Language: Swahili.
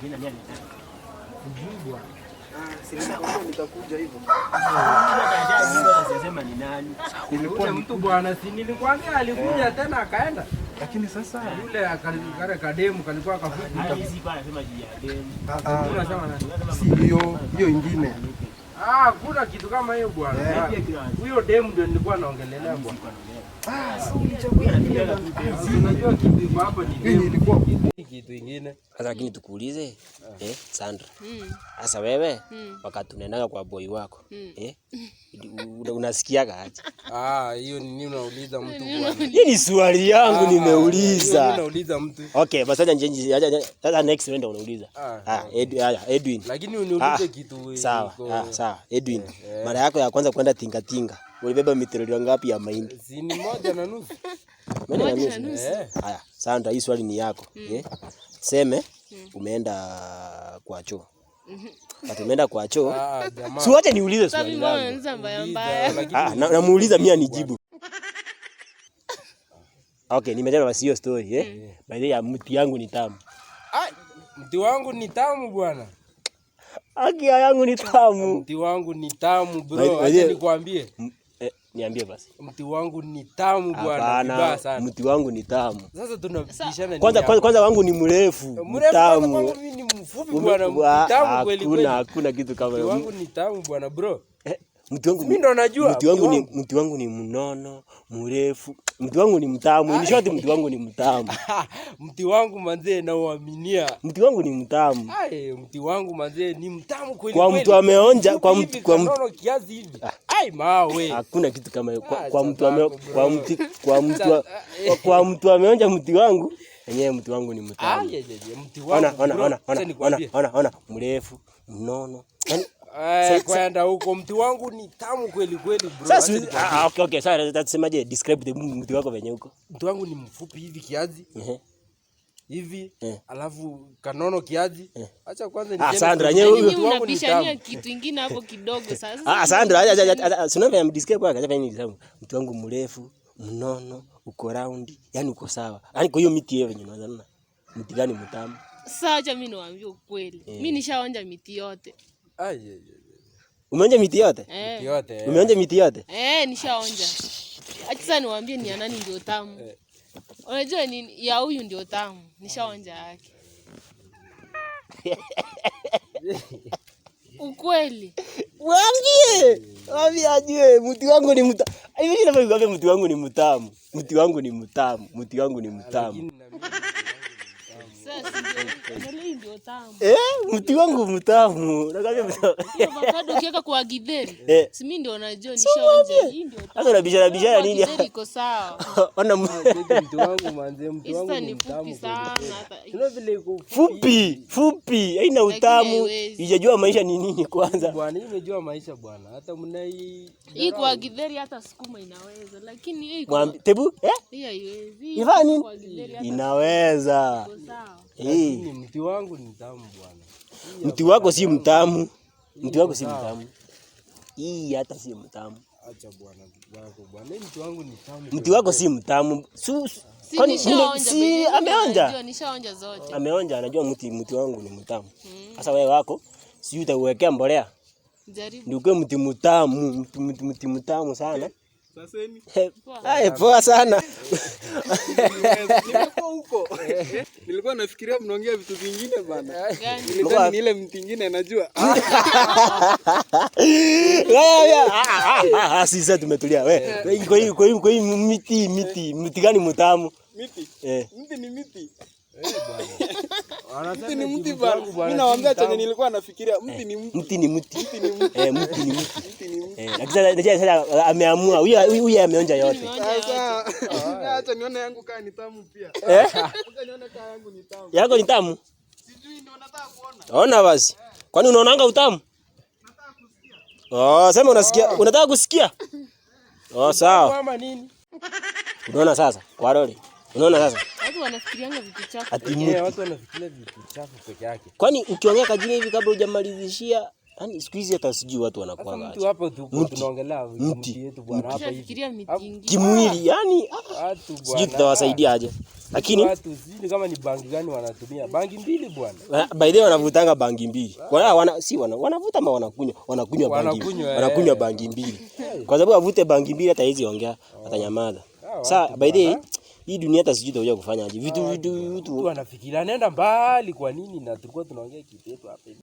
Mwingine nani anataka? Sijui bwana. Ah, si nilikwambia nitakuja hivyo. Sema ni nani? Nilikuwa mtu bwana, si nilikwambia alikuja tena akaenda. Lakini sasa Yule kale kademu kalikuwa kafupi. Hizi kwa anasema juu ya demu. ah, ah, Unasema nani? si hiyo hiyo ingine. Ah, kuna kitu kama hiyo bwana. Eh. Huyo demu ndio nilikuwa naongelelea bwana. Ah, si ulichagua ingine bwana. Si unajua kitu iko hapo ni Hii demu. ilikuwa kubwa. Kitu ingine. Sasa lakini tukuulize, Sandra. Sasa wewe wakati unaendaga kwa boy wako, unasikiaga aje? Ah, hiyo ni nini unauliza mtu bwana? Hii ni swali yangu Ah, hiyo nini nimeuliza. unauliza mtu? Okay, basi acha nje sasa next wewe ndio unauliza. Ah, Ah, haya, Edwin. Lakini uniulize Ah, kitu Sawa, iko- ah, sawa. Edwin, mara yako ya kwanza kwenda tinga tinga, ulibeba mitorolio ngapi ya mahindi? Si ni 1.5. 1.5. Eh. Haya, Sandra, hii swali ni yako. Seme umeenda kwa choo. Wakati umeenda kwa choo, Ah, jamaa. si wacha niulize Sasa swali mimi mbona langu. unaniuliza mbaya mbaya? Lakini Ah, namuuliza mimi anijibu. Okay, nimejana basi hiyo story eh. By the way, mti yangu ni tamu. Ah, mti wangu ni tamu bwana. Haki yangu ni tamu. Mti wangu ni tamu bro. By the- Acha nikwambie. Niambie basi. Mti wangu ni tamu bwana, vibaya Hapana, sana. mti wangu ni tamu. Sasa tunabishana nini Kwanza hapa? kwanza wangu ni mrefu, Mrefu kwanza mtamu. kwangu mimi ni mfupi bwana, mti tamu kweli Hakuna kweli. hakuna kitu kama Mti hiyo. wangu ni tamu bwana bro. Mti wangu Mimi ndo najua, Mti wangu mti ni wangu. mti wangu ni mnono, mrefu. Mti wangu ni mtamu. In short, mti wangu ni mtamu. Mti wangu manzee nauaminia. Mti wangu ni mtamu. Ai, mti wangu manzee ni mtamu kweli Kwa kweli. mtu ameonja, kwa Mfupi mtu hivi, kwa mtu kanono kiasi hivi. Ai mawe. hakuna kitu kama hiyo. Kwa, Ah, kwa mtu ame, chabako, bro. kwa mti kwa mtu kwa mtu ameonja mti wangu, yenyewe mti wangu ni mtamu. Ai, ye, ye, ye, mti Ona wangu ona bro. ona Acha ona ona nikwambie. ona ona mrefu, mnono. Yaani Eh, kwenda huko mti wangu ni tamu kweli kweli bro. sasa Acha nikwambie. okay okay, sasa tutasemaje describe the mti wako venye huko. Mti wangu ni mfupi hivi kiasi Ehe. hivi Eh. alafu kanono kiasi. Acha kwanza Ah, niseme Sandra, mti nyewe wangu Nyinyi ni mnabishania tamu. kitu ingine hapo kidogo sasa. Ah, Sandra, acha acha acha si unaona amdescribe kwa acha ni sawa. Mti wangu mrefu, mnono, uko round, yani uko sawa. Yaani kwa hiyo miti hiyo venye unaanza na mti gani mtamu? Sasa acha mimi niwaambie ukweli. Mimi nishaonja miti yote. Ai, ye, ye, Umeonja miti yote? Eh. mti yote. eh. Umeonja miti yote? Eh, nishaonja. Acha sasa niwaambie ni ya nani ndio tamu. Unajua ni ya huyu ndio tamu. Nishaonja yake. Ukweli. Waambie, waambie ajue mti wangu ni mtamu. Hivi ninavyokuambia mti wangu ni mtamu. Mti wangu ni mtamu. Mti wangu ni mtamu. Lakini na mimi Sasa si ndio angalia hii ndio tamu. Mti wangu mtamu. Nakwambia mtamu. Hiyo avocado ukiweka kwa githeri. Eh. Si mimi ndio najua nishaonja. Hii ndio tamu. Sasa unabishana bishana Kwa nini? githeri iko sawa. Ona cheki mti wangu manze, mti Hii wangu sasa ni ni mtamu fupi kweli sana kweli. hata. Unaona vile iko fupi, fupi, haina utamu. haiwezi. Ijajua maisha ni nini kwanza. bwana, hii imejua maisha bwana. Hata mnai Hii kwa githeri hata sukuma inaweza, lakini hii kwa Mwambi, tebu, eh? hii haiwezi. Hii Ifanya nini? kwa githeri hata Inaweza. iko sawa. Eh, Lakini mti wangu ni tamu bwana. mti wako si mtamu. Mti wako si mtamu. Hii hata si mtamu. Acha bwana wako bwana. Hii mti wangu ni tamu. Mti wako si mtamu. Si Kwani nishaonja, si baby, ameonja? Najua nishaonja zote. Ameonja, anajua mti wangu ni mtamu. Sasa wewe wako si utauwekea mbolea. Jaribu. Ndio ukuwe mti mtamu, mti mtamu sana. Saseni. Ai, poa sana. Nimekuwa huko. Nilikuwa nafikiria mnaongea vitu vingine bana. Gani? Nilidhani ni ile mti ingine najua. Sisi tumetulia. We, kwa hiyo miti gani mtamu? Miti. Eh. Mti ni miti. Wanasema Mti ni eti mti mti bana. wangu bwana Mimi si nawaambia chenye mtamu. nilikuwa nafikiria mti ni mti. Mti ni mti. Eh, mti ni mti. Mti ni mti. Eh, lakini sasa ameamua. Huyu huyu ameonja yote. Nimeonja yote. Sasa acha nione yangu kaa ni tamu pia. Eh? Acha nione kaa yangu ni tamu. Yako ni tamu? Sijui ndio nataka kuona. Ona basi. Kwani unaonanga utamu? Oh, sema unasikia, unataka kusikia? Oh, sawa. Kama nini? Unaona sasa? Kwa lori. Unaona sasa? Watu wanafikirianga vitu chafu. Ati Eh, mti. watu wanafikiria vitu chafu peke yake. Kwani ukiongea kajina hivi kabla hujamalizishia Yaani siku hizi hata sijui watu Sasa wanakuwa mtu aje. hapa tuko Mti. tunaongelea Mti. mti yetu bwana hapa hivi. Tunafikiria miti ingine. Kimwili, yani Watu sijui bwana. tutawasaidia aje. Lakini Watu sijui kama ni bangi gani wanatumia. Bangi mbili bwana. By the way wanavutanga bangi mbili. Wana, wana, si wana, wanavuta ama wanakunywa, wanakunywa bangi. Wanakunywa, eh. Wanakunywa bangi mbili. Kwa sababu avute bangi mbili hata hizi ongea, atanyamaza. Ah, Sasa watu by the way bwana. hii dunia hata sijui itakuja kufanya aje. Vitu vitu Mtu vitu anafikiria anaenda mbali kwa nini na tulikuwa tunaongea kitu yetu hapa hivi.